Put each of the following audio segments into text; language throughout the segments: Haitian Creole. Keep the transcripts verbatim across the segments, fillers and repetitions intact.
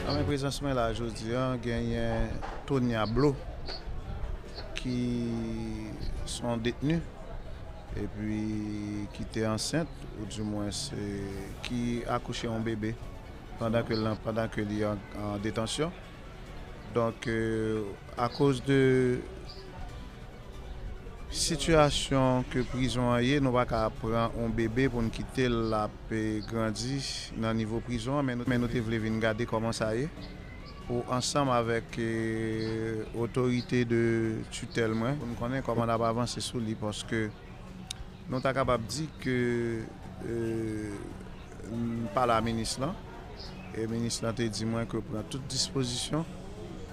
Nan men prezans mwen la jodi a, genyen Tonya Blo, ki se yon detni, epi ki te ansent, oudimwens, ki akouche yon bebe pandan ke l, pandan ke li an, an detansyon. Donk, euh, akoz de sitiyasyon ke prizon an ye, nou pa ka pran yon bebe pou n kite l ap, eh, grandi nan nivo prizon an, men nou, men nou te vle vin gade kòman sa ye, pou ansanm avèk, eh, otorite de titèl mwen, pou n konnen kòman n ap avanse sou li, paske nou ta kapab di ke, eh, m pale a minis lan, e minis lan te di mwen ke pran tout dispozisyon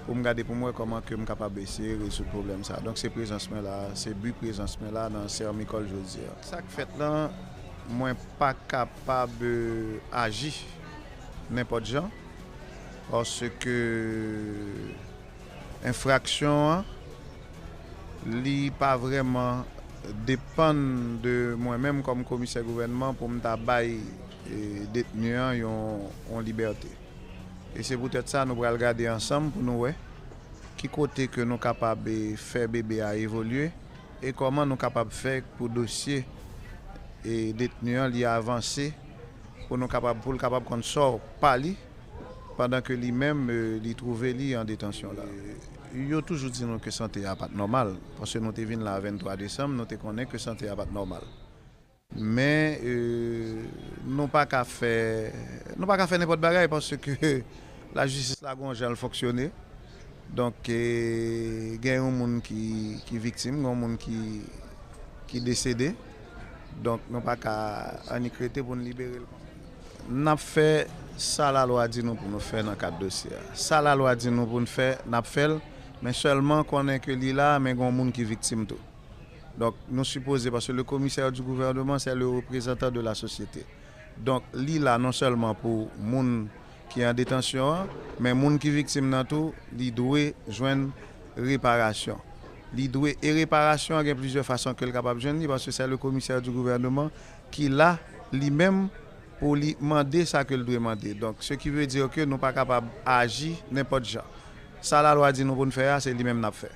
pou m gade pou m wè kòman ke m kapab eseye rezoud pwoblèm sa. Donk, se prezans mwen la, se bi prezans mwen la nan Sè Mikòl jodi a. Sa k fèt lan, mwen pa kapab, eh, aji nenpòt jan, paske enfraksyon an, li pa vrèman depann de mwen menm kòm komisè gouvènman pou m ta bay, eh, detni an yon, yon libète. E se poutèt sa nou pral gade ansanm pou nou wè ki kote ke nou kapab, eh, fè bebe a evolye e kòman nou kapab fè pou dosye, eh, detni an li avanse pou nou kapab, pou l kapab konn sò pa li pandan ke li menm, eh, li twouve li an detansyon la. Eh, yo toujou di nou ke sante a pa t nòmal, paske nou te vin la venntwa desanm, nou te konnen ke sante a pa t nòmal. Men, eh, nou pa ka fè, nou pa ka fè nenpòt bagay, paske lajistis la gon jan l fonksyone. Donk, eh, gen yon moun ki, ki viktim, gen yon moun ki, ki desede. Donk, nou pa ka annik rete pou n libere l konsa. N ap fè sa lalwa di nou pou nou fè nan kad dosye a. Sa lalwa di nou pou n fè, n ap fè l, men sèlman konnen ke li la, men gen yon moun ki viktim tou. Donk, nou sipoze, paske le commissaire du gouvernement, c'est le représentant de la société. Donk, li la non sèlman pou moun ki an detansyon an, men moun ki viktim nan tou, li dwe jwenn reparasyon. Li dwe, e reparasyon an gen plizyè fason ke l kapab jwenn li, paske c'est le commissaire du gouvernement ki la, li menm, pou li mande sa ke l dwe mande. Donk, ce qui veut dire que nou pa kapab aji nenpòt jan. Sa lalwa di nou pou n fè a, se li menm n ap fè.